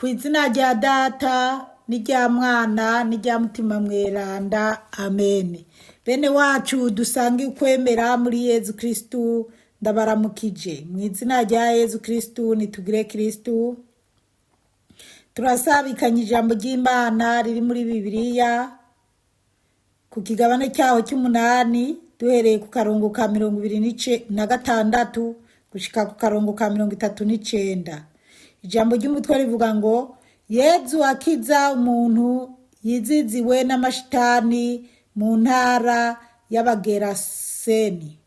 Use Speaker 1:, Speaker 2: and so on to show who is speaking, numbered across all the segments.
Speaker 1: Ku izina rya Data n'irya Mwana n'irya Mutima Mweranda, amen. Bene wacu dusange ukwemera muri Yezu Kristu, ndabaramukije. Mu izina rya Yezu Kristu nitugire Kristu. Turasabikanya ijambo ry'Imana riri muri Bibiliya ku kigabane cyaho cy'umunani, duhereye ku karongo ka 26 gushika ku karongo ka 39. Ijambo ry'umutwe rivuga ngo: Yezu akiza umuntu yiziziwe n'amashitani mu ntara y'Abageraseni.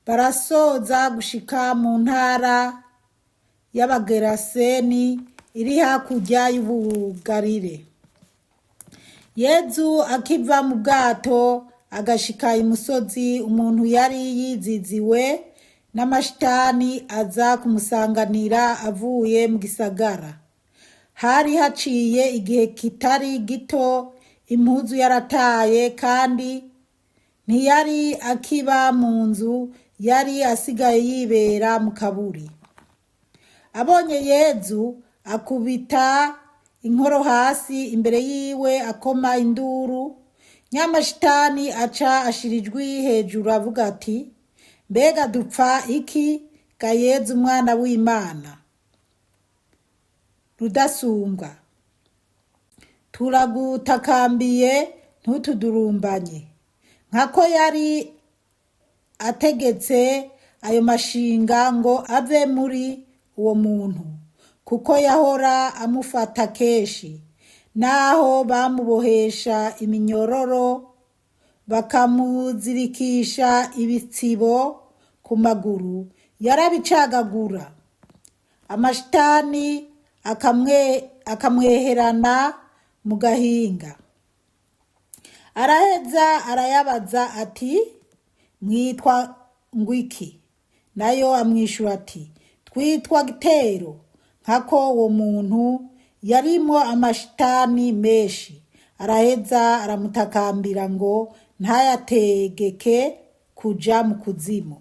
Speaker 1: Barasoza gushika mu ntara y'Abageraseni iri hakurya y'Ubugarire. Yezu akiva mu bwato agashika imusozi, umuntu yari yiziziwe n'amashitani aza kumusanganira avuye mu gisagara. Hari haciye igihe kitari gito impuzu yarataye, kandi ntiyari akiba mu nzu, yari asigaye yibera mu kaburi. Abonye Yezu, akubita inkoro hasi imbere yiwe, akoma induru. Nyamashitani aca ashira ijwi hejuru avuga ati: "Mbega dupfa iki ga Yezu umwana w'Imana Rudasumbwa? Turagutakambiye, ntutudurumbanye." Nkako yari ategetse ayo mashinga ngo ave muri uwo muntu, kuko yahora amufata kenshi, naho bamubohesha iminyororo bakamuzirikisha ibitsibo ku maguru, yarabicagagura, amashitani akamweherana mu gahinga. Araheza arayabaza ati: "Mwitwa ngwiki?" Nayo amwishura ati: "Twitwa Gitero," nkako uwo muntu yarimwo amashitani menshi. Araheza aramutakambira ngo ntayategeke kuja mu kuzimu.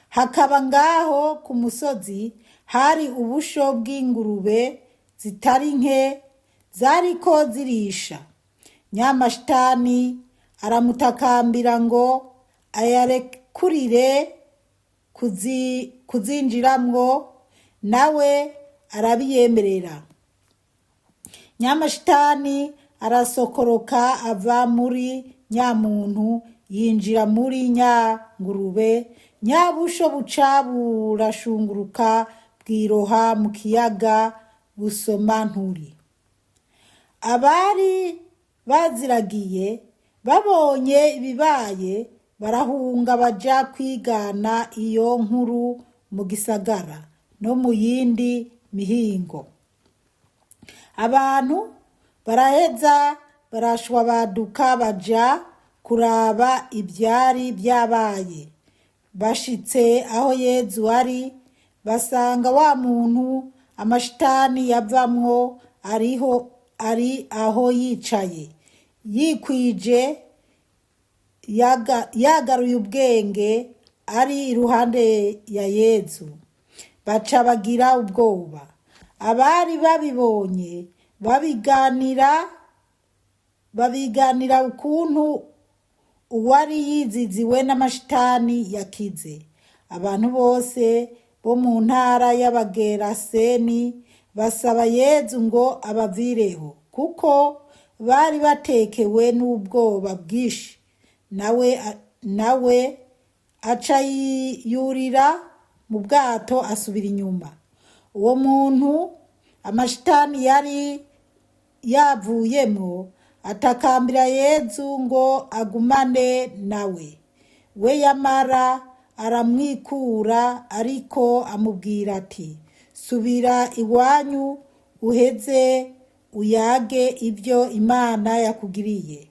Speaker 1: Hakaba ngaho ku musozi hari ubusho bw'ingurube zitari nke zariko zirisha. Nyamashitani aramutakambira ngo ayarekurire kuzinjiramwo, nawe arabiyemerera. Nyamashitani arasokoroka ava muri nyamuntu, yinjira muri nyangurube. Nyabusho buca burashunguruka, bwiroha mu kiyaga, busoma nturi. Abari baziragiye babonye ibibaye, barahunga, baja kwigana iyo nkuru mu gisagara no mu yindi mihingo. Abantu baraheza barashwabaduka, baja kuraba ivyari vyabaye. Bashitse aho Yezu ari, basanga wa muntu amashitani yavamwo ariho ari aho yicaye, yikwije, yagaruye ubwenge, ari iruhande ya Yezu. Baca bagira ubwoba. Abari babibonye babiganira ukuntu uwari yiziziwe n'amashitani yakize. Abantu bose bo mu ntara y'Abageraseni basaba Yezu ngo abavireho, kuko bari batekewe n'ubwoba bwinshi. Nawe aca yurira mu bwato, asubira inyuma. Uwo muntu amashitani yari yavuyemwo atakambira Yezu ngo agumane nawe. We yamara aramwikura, ariko amubwira ati: "Subira iwanyu, uheze uyage ibyo Imana yakugiriye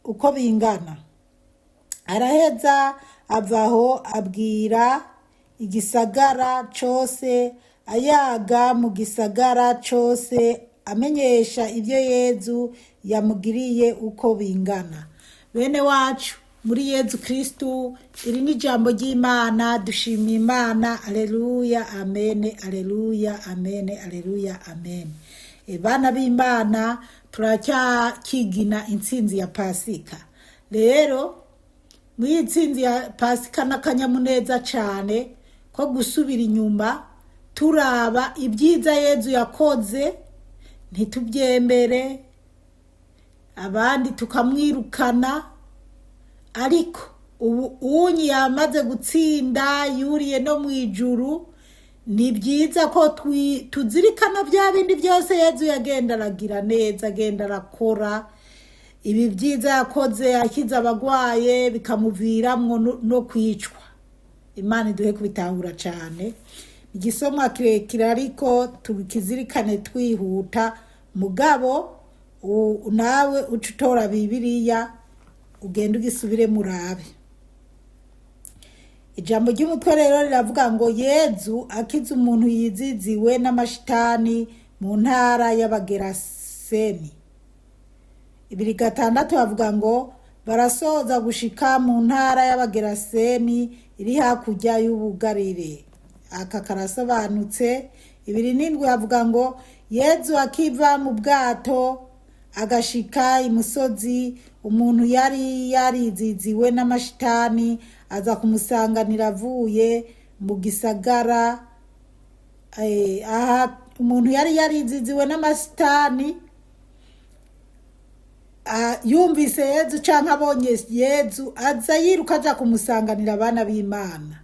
Speaker 1: uko bingana." Araheza avaho, abwira igisagara cose, ayaga mu gisagara cose, amenyesha ibyo Yezu yamugiriye uko bingana. Bene wacu. Muri Yezu Kristu. Iri ni ijambo ry'Imana. Dushimiye Imana. Aleluya, amene, aleluya, amene, aleluya, amene. Bana b'Imana, turacyakigina intsinzi ya Pasika. Rero muri iyi ntsinzi ya Pasika n'akanyamuneza cyane ko gusubira inyuma turaba ibyiza Yezu yakoze, ntitubyemere, abandi tukamwirukana. Ariko ubu unyi yamaze gutsinda, yuriye no mu ijuru. Ni byiza ko tuzirikana bya bindi byose Yezu yagenda aragira neza, agenda arakora. Ibi byiza yakoze, akiza abagwaye, bikamuviramwo no kwicwa. Imana iduhe kubitahura cyane. Igisomwa kirekire, ariko tukizirikane twihuta. Mugabo nawe uca utora Bibiliya, ugenda ugisubire murabe. Ijambo ry'umutwe rero riravuga ngo: Yezu akiza umuntu yiziziwe n'amashitani mu ntara y'Abageraseni. 2:6 bavuga ngo: Barasoza gushika mu ntara y'Abageraseni iri hakurya y'ubugarire. Aka karasobanutse. 2:7 bavuga ngo: Yezu akiva mu bwato agashika imusozi, umuntu yari yariziziwe n'amashitani aza kumusanganira avuye mu gisagara. Aha umuntu yari yariziziwe n'amashitani yumvise Yezu canke abonye Yezu, aza yiruka aja kumusanganira. Abana b'Imana,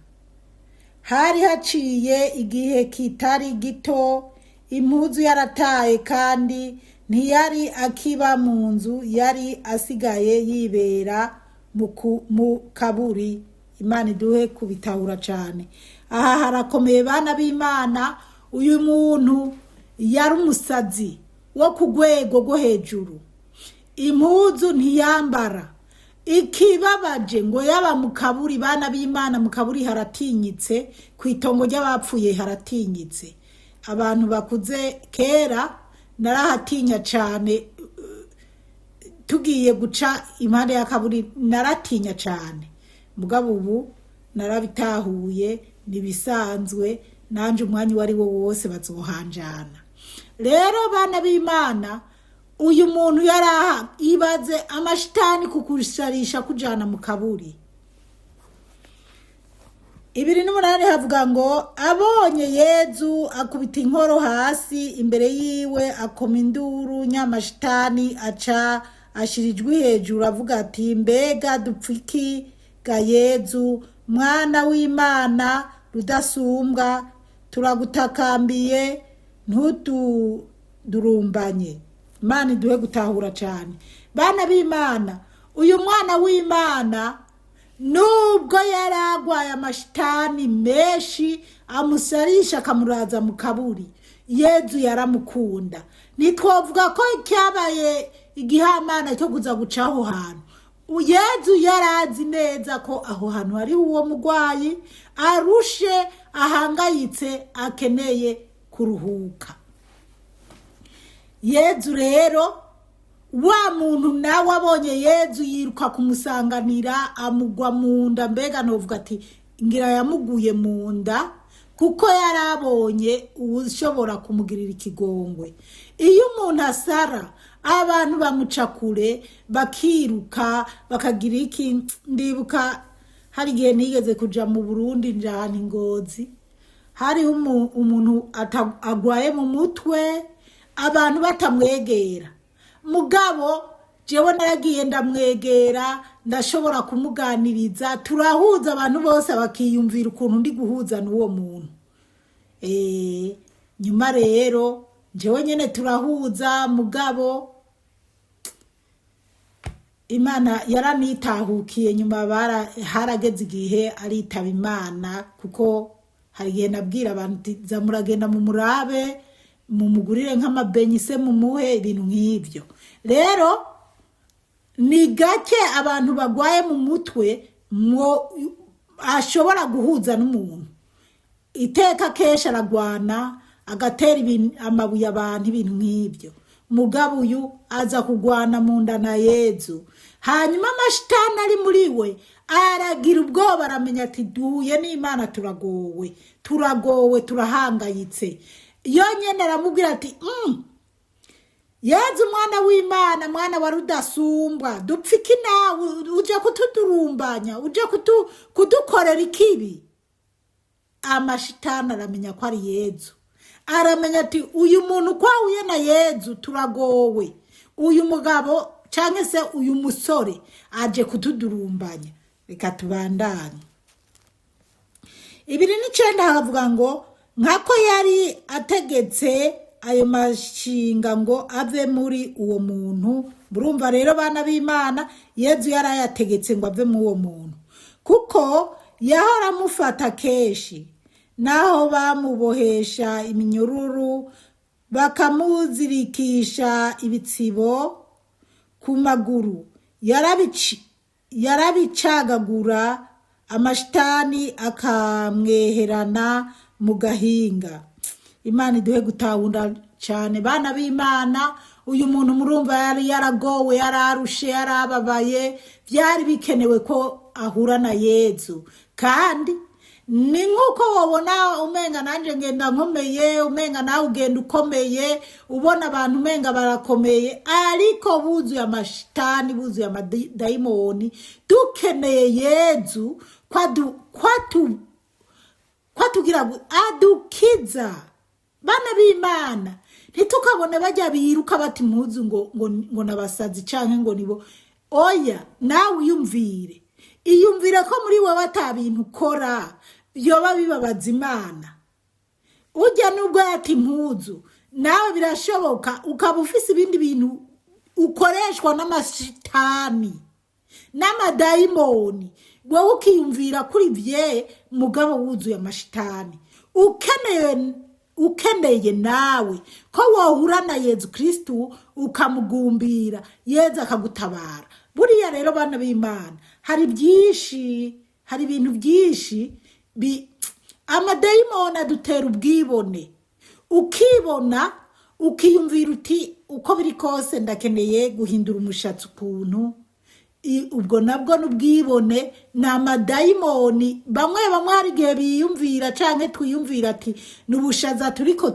Speaker 1: hari haciye igihe kitari gito impuzu yarataye, kandi ntiyari akiba mu nzu, yari asigaye yibera mu kaburi. Imana iduhe kubitahura cyane. Aha harakomeye, bana b'Imana. Uyu muntu yari umusazi wo ku rwego rwo hejuru. Impuzu ntiyambara. Ikibabaje ngo yaba mu kaburi. Bana b'Imana, mu kaburi haratinyitse, ku itongo ry'abapfuye haratinyitse. Abantu bakuze, kera narahatinya cyane. Tugiye guca impande y'akaburi naratinya cyane. Mugabo ubu narabitahuye, ntibisanzwe. Nanjye umwanya uwo ari wo wose bazohanjana. Rero bana b'Imana, uyu muntu yari aha. Ibaze amashitani kukusarisha kujana mu kaburi. 2:8 havuga ngo: Abonye Yezu, akubita inkoro hasi imbere yiwe, akoma induru. Nyamashitani aca ashira ijwi hejuru, avuga ati: "Mbega dupfiki ga Yezu, mwana w'Imana Rudasumbwa? Turagutakambiye, ntudurumbanye." Imana iduhe gutahura cyane. Bana b'Imana, uyu mwana w'Imana, nubwo yari agwaye amashitani menshi amusarisha akamuraza mu kaburi, Yezu yaramukunda. Ntitwavuga ko cyabaye igihamana cyo kuza guca aho hantu. Yezu yari azi neza ko aho hantu hariho uwo murwayi arushe, ahangayitse, akeneye kuruhuka. Yezu rero, wa muntu nawe abonye Yezu, yiruka kumusanganira, amugwa mu nda. Mbega novuga ati ngira yamuguye mu nda, kuko yari abonye ushobora kumugirira ikigongwe. Iyo umuntu asara, abantu bamuca kure, bakiruka, bakagira iki. Ndibuka hari igihe nigeze kuja mu Burundi, njana Ingozi, hariho umuntu agwaye mu mutwe, abantu batamwegera. Mugabo jewe naragiye ndamwegera, ndashobora kumuganiriza, turahuza. Abantu bose bakiyumvira ukuntu ndi guhuza n'uwo muntu. Nyuma rero jewe nyene turahuza. Mugabo Imana yaranitahukiye nyuma, harageze igihe aritaba Imana. Kuko hari igihe nabwira abantu uti: "Za muragenda mu murabe, mumugurire nk'amabenyi se, mumuhe ibintu nk'ibyo." Rero ni gake abantu bagwaye mu mutwe mwo ashobora guhuza n'umuntu. Iteka kenshi aragwana, agatera amabuye abantu, ibintu nk'ibyo. Mugabo uyu aza kugwana mu nda na Yezu. Hanyuma amashitani ari muri we aragira ubwoba, aramenya ati duhuye n'Imana, turagowe, turagowe, turahangayitse. Yonyine aramubwira ati Yezu mwana w'Imana, mwana wa Rudasumbwa, dupfa iki nawe? Uje kutudurumbanya, uje kudukorera ikibi. Amashitani aramenya ko ari Yezu, aramenya ati uyu muntu ko ahuye na Yezu turagowe, uyu mugabo cyangwa se uyu musore aje kutudurumbanya. Reka tubandanye. 29 haravuga ngo nkako yari ategetse ayo mashinga ngo ave muri uwo muntu. Murumva rero bana b'Imana, Yezu yari ayategetse ngo ave muri uwo muntu, kuko yahora amufata kenshi, naho bamubohesha iminyururu bakamuzirikisha ibitsibo ku maguru, yarabicagagura, amashitani akamweherana mu gahinga. Imana iduhe gutahura cyane bana b'Imana. Uyu muntu murumva yari yaragowe, yararushe, yarababaye, byari bikenewe ko ahura na Yezu. Kandi ni nk'uko wabona umenga nanjye ngenda nkomeye, umenga nawe ugenda ukomeye, ubona abantu umenga barakomeye, ariko buzuye amashitani, buzuye amadayimoni. Dukeneye Yezu kwatugira adukiza. Bana b'Imana, ntitukabone bajya biruka bati impuzu ngo nabasazi canke ngo nibo. Oya, nawe iyumvire, iyumvire ko muri wowe ata bintu ukora byoba bibabaza Imana. Ujya nubwo yata impuzu, nawe birashoboka ukaba ufise ibindi bintu ukoreshwa n'amashitani n'amadayimoni, wowe ukiyumvira kuri vye, mugabo wuzuye amashitani. Ukeneye nawe ko wohura na Yezu Kristu, ukamugumbira, Yezu akagutabara. Buriya rero bana b'Imana, hari byinshi, hari ibintu byinshi amadayimoni adutera ubwibone, ukibona, ukiyumvira uti uko biri kose ndakeneye guhindura umushatsi ukuntu. Ubwo nabwo n'ubwibone, ni amadayimoni. Bamwe bamwe hari igihe biyumvira canke twiyumvira ati ni ubushaza turiko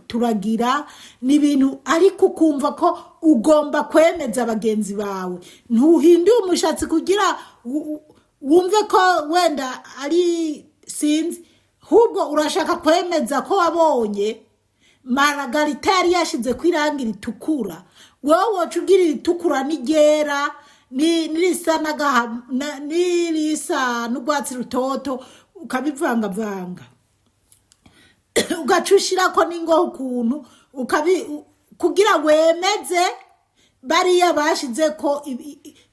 Speaker 1: turagira, ni ibintu, ariko ukumva ko ugomba kwemeza bagenzi bawe. Ntuhindure umushatsi kugira wumve ko wenda ari sinzi, ahubwo urashaka kwemeza ko wabonye Maragarita yari yashize ko irangi ritukura, wowe woca ugira iritukura n'iryera n'irisa n'irisa n'urwatsi rutoto, ukabivangavanga, ugaca ushirako n'ingohe ukuntu kugira wemeze bariya bashize ko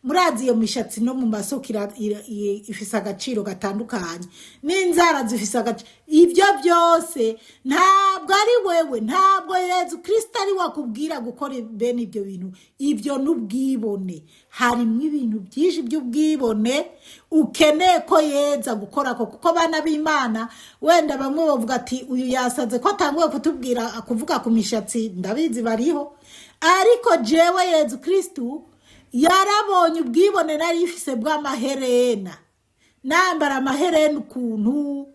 Speaker 1: murazi iyo mishatsi no mu masoko ifise agaciro gatandukanye, n'inzara zifise agaciro. Ibyo byose ntabwo ari wewe, ntabwo Yezu Kristo ari wakubwira gukora bene ibyo bintu. Ibyo n'ubwibone, harimo ibintu byinshi by'ubwibone ukeneye ko yeza gukora ko. Kuko bana b'Imana, wenda bamwe bavuga ati uyu yasaze ko atanguye kutubwira kuvuga ku mishatsi, ndabizi bariho, ariko jewe Yezu Kristu yarabonye ubwibone nari ifise bw'amaherena, nambara amaherena ukuntu,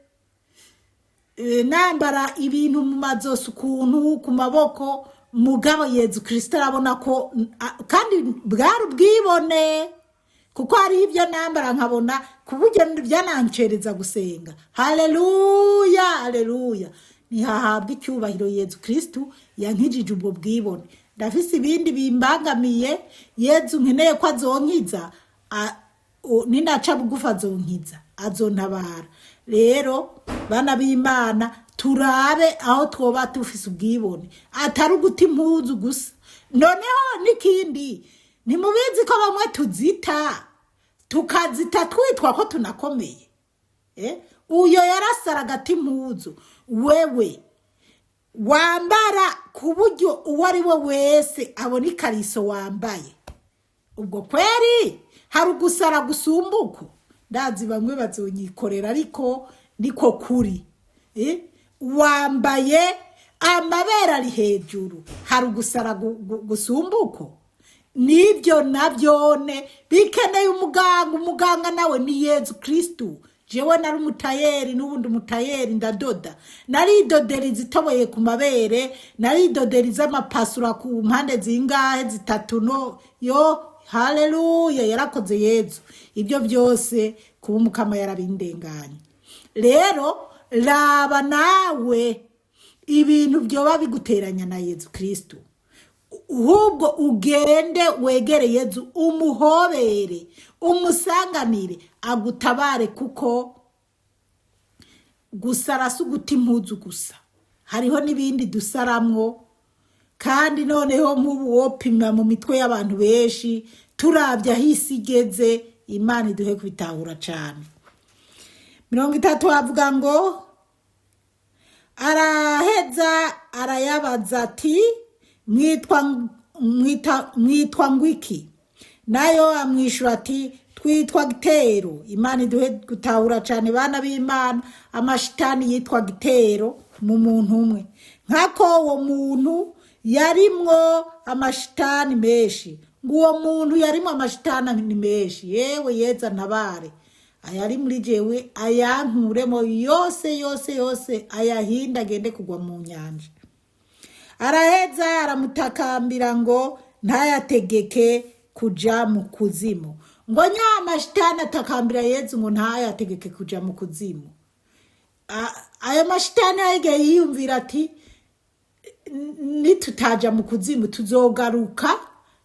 Speaker 1: nambara ibintu mu mazosi ukuntu, ku maboko. Mugabo Yezu Kristo arabona ko kandi bwari ubwibone, kuko hariho ibyo nambara nkabona ku buryo byanancereza gusenga. Haleluya, haleluya, ntihahabwa icyubahiro Yezu Kristu yankijije ubwo bwibone. Ndafise ibindi bimbangamiye, Yezu nkeneye ko azonkiza, ninaca bugufi azonkiza, azontabara. Rero bana b'Imana, turabe aho twoba dufise ubwibone, atari uguta impuzu gusa. Noneho n'ikindi, ntimubizi ko bamwe tuzita, tukazita twitwa ko tunakomeye. Uyo yarasara agata impuzu, wewe wambara ku buryo uwo ari we wese abona ikariso wambaye. Ubwo kweri hari ugusara gusumba uko? Ndazi bamwe bazonyikorera, ariko niko kuri. Wambaye Amabere ari hejuru, hari ugusara gusumba uko. Nibyo nabyone bikeneye umuganga. Umuganga nawe ni Yezu Kirisitu. Jewe nari umutayeri, n'ubundi umutayeri, ndadoda. Naridodera izitoboye ku mabere, naridodera iz'amapasura ku mpande zingahe, zitatu. No yo, haleluya, yarakoze Yezu. Ibyo byose kuba Umukama yarabindenganye. Rero raba nawe ibintu byoba biguteranya na Yezu Kirisitu, ahubwo ugende wegere Yezu, umuhobere, umusanganire, agutabare, kuko gusara si uguta impuzu gusa, hariho n'ibindi dusaramwo. Kandi noneho nk'ubu wopima mu mitwe y'abantu benshi, turabye aho isi igeze. Imana iduhe kubitahura cyane. 30 havuga ngo: Araheza arayabaza ati: "Mwitwa ngwiki?" Nayo amwishyura ati: "Twitwa Gitero." Imana iduhe gutahura cyane, bana b'Imana. Amashitani yitwa Gitero mu muntu umwe, nk'ako uwo muntu yarimwo amashitani menshi. Ngo uwo muntu yarimwo amashitani menshi. Yewe Yeza, ntabare ayari muri jewe, ayankuremo yose yose yose, ayahinda agende kugwa mu nyanja. Araheza aramutakambira ngo ntayategeke kuja mu kuzimu. Ngo nyamashitani atakambira Yezu ngo ntayategeke kuja mu kuzimu. Ayo mashitani yagiye yiyumvira ati: "Nitutaja mu kuzimu tuzogaruka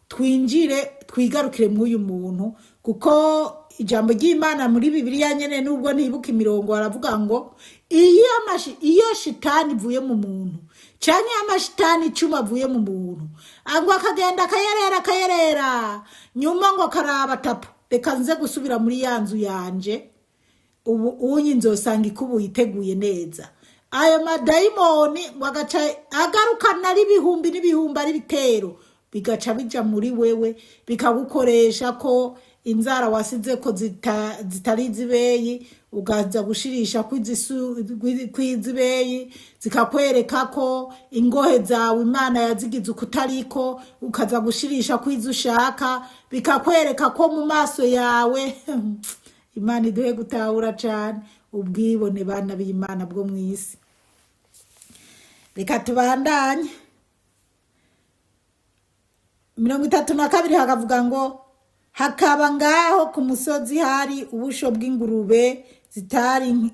Speaker 1: twinjire, twigarukire mw'uyu muntu." Kuko ijambo ry'Imana muri Bibiliya nyene, nubwo ntibuka imirongo, baravuga ngo iyo shitani ivuye mu muntu, canke iyo amashitani 10 avuye mu muntu, ngo akagenda akayerera akayerera, nyuma ngo akaraba tapu: "Reka nze gusubira muri ya nzu yanje, ubu unyi nzosanga ikubuye iteguye neza." Ayo madayimoni ngo agaca agarukana ari ibihumbi n'ibihumbi, ari ibitero, bigaca bija muri wewe, bikagukoresha ko inzara wasize ko zitari izibeyi, ukaza gushirisha kw'izibeyi, zikakwereka ko ingohe zawe Imana yazigize ukutariko, ukaza gushirisha kwizo ushaka, bikakwereka ko mu maso yawe. Imana iduhe gutahura cane ubwibone, bana b'Imana, bwo mw'isi. Reka tubandanye. 32 hakavuga ngo: Hakaba ngaho ku musozi hari ubusho bw'ingurube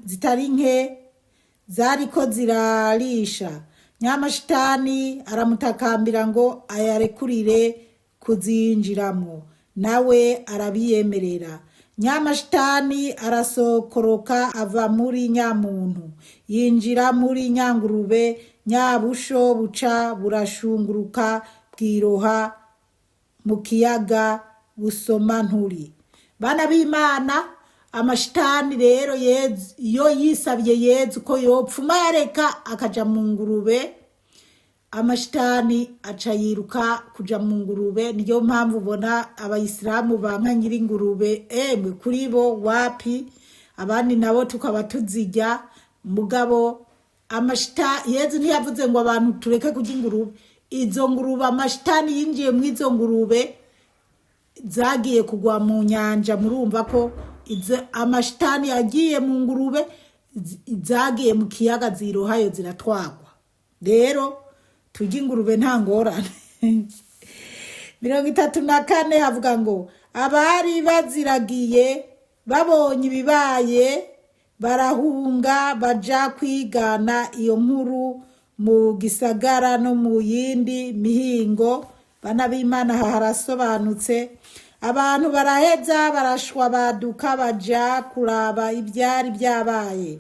Speaker 1: zitari nke zariko zirarisha. Nyamashitani aramutakambira ngo ayarekurire kuzinjiramwo, nawe arabiyemerera. Nyamashitani arasokoroka ava muri nyamuntu, yinjira muri nyangurube. Nyabusho buca burashunguruka, bwiroha mu kiyaga, busoma nturi. Bana b'Imana, amashitani rero Yezu iyo yisabye Yezu ko yopfuma yareka akaja mu ngurube, amashitani aca yiruka kuja mu ngurube. Niyo mpamvu ubona Abayisilamu banka nyir'ingurube, emwe kuri bo wapi, abandi nabo tukaba tuzirya. Mugabo amashita, Yezu ntiyavuze ngo abantu tureke kurya ingurube. Izo ngurube, amashitani yinjiye mu izo ngurube, zagiye kugwa mu nyanja. Murumva ko amashitani yagiye mu ngurube, zagiye mu kiyaga, zirohayo, ziratwagwa. Rero turya ingurube, nta ngorane. 34 havuga ngo: Abari baziragiye babonye ibibaye barahunga, baja kwigana iyo nkuru mu gisagara no mu yindi mihingo. Bana b'Imana, aha harasobanutse. Abantu baraheza barashwa, baduka baja kuraba ibyari byabaye.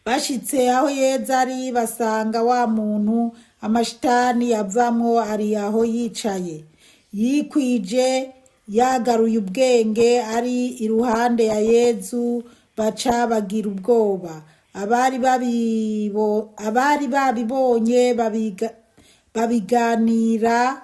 Speaker 1: Bashitse aho Yeza ari, basanga wa muntu amashitani yavamwo ari aho yicaye, yikwije, yagaruye ubwenge, ari iruhande ya Yezu, baca bagira ubwoba. Abari babibonye babiganira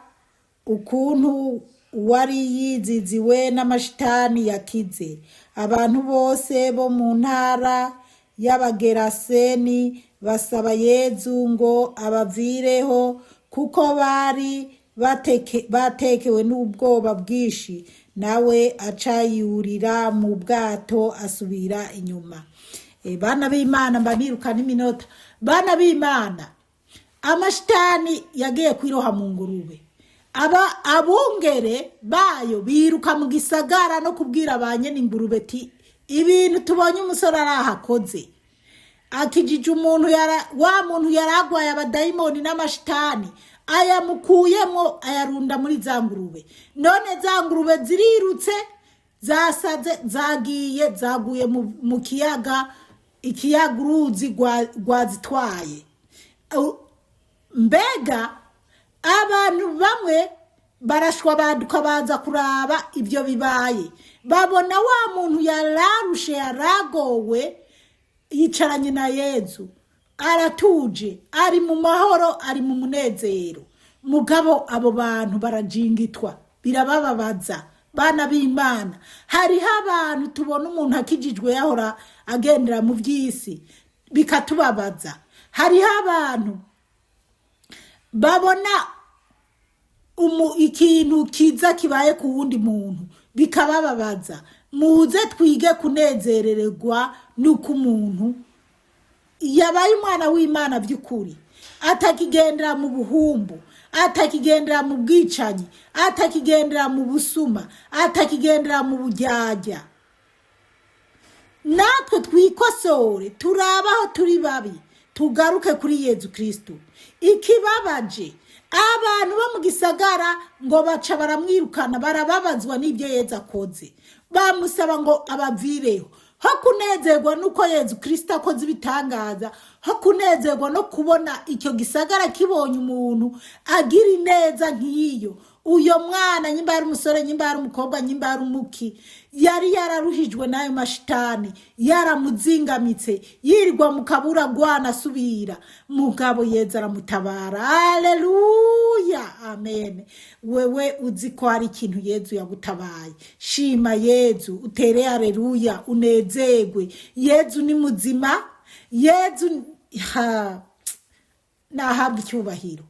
Speaker 1: ukuntu uwari yiziziwe n'amashitani yakize. Abantu bose bo mu ntara y'Abageraseni Basaba Yezu ngo abavireho, kuko bari batekewe n'ubwoba bwinshi. Nawe aca yurira mu bwato asubira inyuma. Bana b'Imana, mba niruka n'iminota. Bana b'Imana, amashitani yagiye kwiroha mu ngurube, aba abungere bayo biruka mu gisagara no kubwira ba nyene ingurube ti: "Ibintu tubonye umusore arahakoze, akijije umuntu wa muntu yaragwaye abadayimoni n'amashitani, ayamukuyemo ayarunda muri za ngurube. None za ngurube zirirutse, zasaze, zagiye zaguye mu kiyaga, ikiyaga uruzi rwazitwaye." Mbega abantu bamwe barashwa, baduka baza kuraba ibyo bibaye, babona wa muntu yararushe, yaragowe, yicaranye na Yezu, aratuje, ari mu mahoro, ari mu munezero. Mugabo abo bantu barajingitwa, birabababaza. Bana b'Imana, hariho abantu tubona umuntu akijijwe yahora agendera mu by'isi, bikatubabaza. Hariho abantu babona ikintu kiza kibaye ku wundi muntu, bikabababaza. Muze twige kunezerererwa n'uko umuntu yabaye umwana w'Imana by'ukuri, atakigendera mu buhumbu, atakigendera mu bwicanyi, atakigendera mu busuma, atakigendera mu buryarya. Natwe twikosore, turabe aho turi babi, tugaruke kuri Yezu Kristu. Ikibabaje, abantu bo mu gisagara ngo baca baramwirukana, barababazwa n'ibyo Yezu akoze, bamusaba ngo abavireho. Ho kunezerwa n'uko Yezu Kristo akoze ibitangaza, ho kunezerwa no kubona icyo gisagara kibonye umuntu agira ineza nk'iyo, uyo mwana, nyimba yari umusore, nyimba yari umukobwa, nyimba yari umuki, yari yararuhijwe n'ayo mashitani, yaramuzingamitse, yirirwa mu kabura gwana asubira, mugabo Yezu aramutabara. Aleluya, amen. Wewe uzi ko hari ikintu Yezu yagutabaye, shima Yezu, utere aleluya, unezerwe. Yezu ni muzima. Yezu ha nahabwa icyubahiro.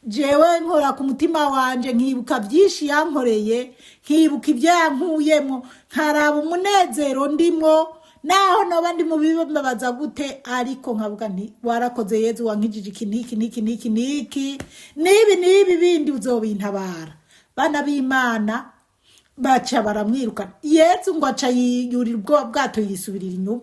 Speaker 1: Jewe nkora ku mutima wanje, nkibuka byinshi yankoreye, nkibuka ibyo yankuyemo, nkaraba umunezero ndimwo, naho noba ndi mu bibambabaza gute, ariko nkavuga nti: "Warakoze Yezu, wankijije iki n'iki n'iki n'iki n'iki n'ibi n'ibi bindi, uzobintabara." Bana b'Imana, baca baramwirukana. Yezu ngo aca yurira ubwo bwato, yisubirira inyuma.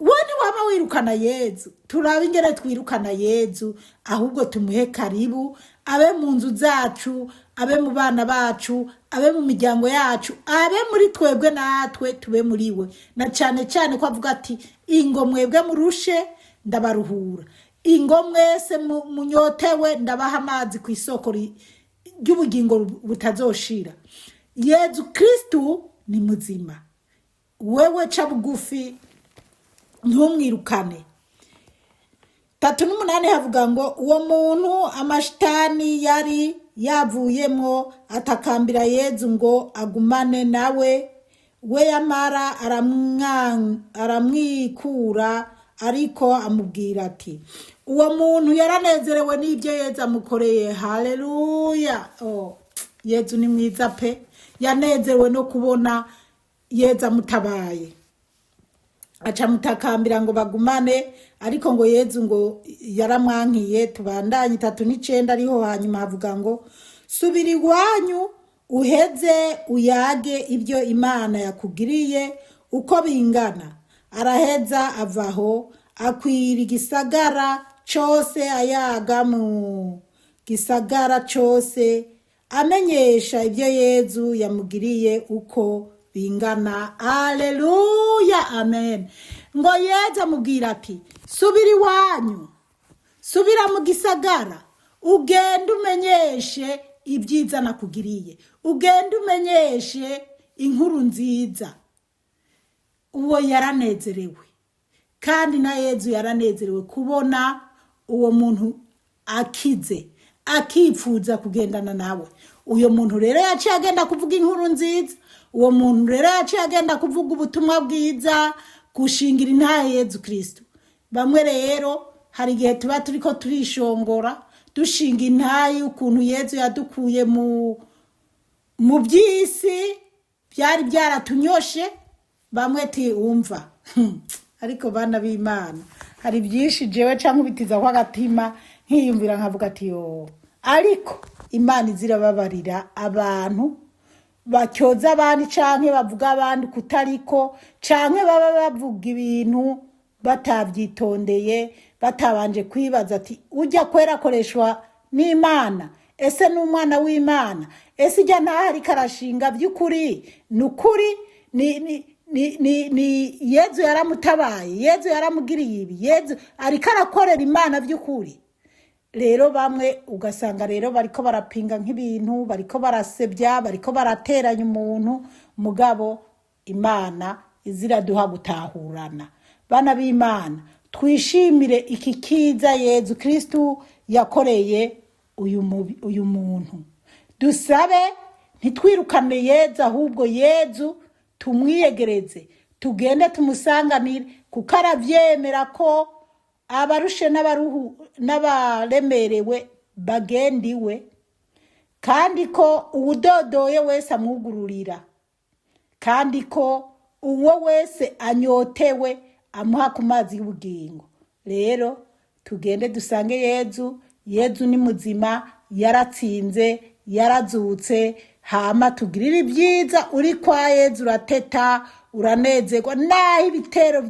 Speaker 1: We ntiwaba wirukana Yezu. Turabe ingene twirukana Yezu, ahubwo tumuhe karibu, abe mu nzu zacu, abe mu bana bacu, abe mu miryango yacu, abe muri twebwe, natwe tube muri we. Na cyane cyane ko avuga ati: "Ingo mwebwe murushe, ndabaruhura. Ingo mwese munyotewe, ndabaha amazi ku isoko ry'ubugingo butazoshira." Yezu Kristu ni muzima. Wewe ca bugufi, ntumwirukane. 38 havuga ngo: uwo muntu amashitani yari yavuyemo atakambira Yezu ngo agumane nawe. We yamara aramwikura, ariko amubwira ati, uwo muntu yaranezerewe n'ibyo Yezu amukoreye. Haleluya! Oh, Yezu ni mwiza pe. Yanezerewe no kubona Yezu amutabaye, aca mutakambira ngo bagumane, ariko ngo Yezu ngo yaramwankiye. Tubandanye 39, ariho hanyuma havuga ngo: "Subira iwanyu, uheze uyage ibyo Imana yakugiriye uko bingana." Araheza avaho, akwira igisagara cose, ayaga mu gisagara cose, amenyesha ibyo Yezu yamugiriye uko bingana. Aleluya, amen. Ngo Yezu amubwira ati: "Subira iwanyu, subira mu gisagara, ugende umenyeshe ibyiza nakugiriye, ugende umenyeshe inkuru nziza." Uwo yaranezerewe, kandi na Yezu yaranezerewe kubona uwo muntu akize, akipfuza kugendana nawe. Uyo muntu rero yaciye agenda kuvuga inkuru nziza. Uwo muntu rero yaciye agenda kuvuga ubutumwa bwiza. Gushingira intahe Yezu Kristu. Bamwe rero hari igihe tuba turiko turishongora, dushinga intahe ukuntu Yezu yadukuye mu by'isi byari byaratunyoshe. Bamwe ti umva, ariko bana b'Imana, hari byinshi jewe canke ubitiza kw'agatima, nkiyumvira nkavuga ati: "Yo." Ariko Imana izirababarira abantu batyoza abandi, canke bavuga abandi kutariko, canke baba bavuga ibintu batavyitondeye, batabanje kwibaza ati: "Ujya kwera akoreshwa n'Imana? Ese ni umwana w'Imana? Ese ijya ntaho ariko arashinga by'ukuri ni ukuri? Ni Yezu yaramutabaye? Yezu yaramugiriye ibi? Yezu ariko arakorera Imana by'ukuri?" Rero bamwe ugasanga rero bariko barapinga nk'ibintu, bariko barasebya, bariko barateranya umuntu. Mugabo Imana iziraduha gutahurana. Bana b'Imana, twishimire iki kiza Yezu Kristu yakoreye uyu muntu. Dusabe ntitwirukane Yezu, ahubwo Yezu tumwiyegereze, tugende tumusanganire, kuko aravyemera ko abarushe n'abaruhu n'abaremerewe bagenda iwe, kandi ko uwudodoye wese amwugururira, kandi ko uwo wese anyotewe amuha ku mazi y'ubugingo. Rero tugende dusange Yezu. Yezu ni muzima, yaratsinze, yarazutse. Hama tugirire ibyiza. Uri kwa Yezu urateta, uranezerwa, naho ibitero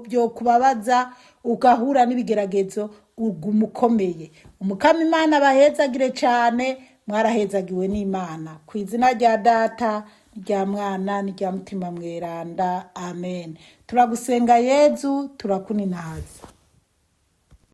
Speaker 1: byo kubabaza, ugahura n'ibigeragezo, uguma ukomeye. Umukama Imana abahezagire cyane. Mwarahezagiwe n'Imana. Ku izina rya Data, n'irya Mwana, n'irya Mutima Mweranda, amen. Turagusenga Yezu, turakuninahaza.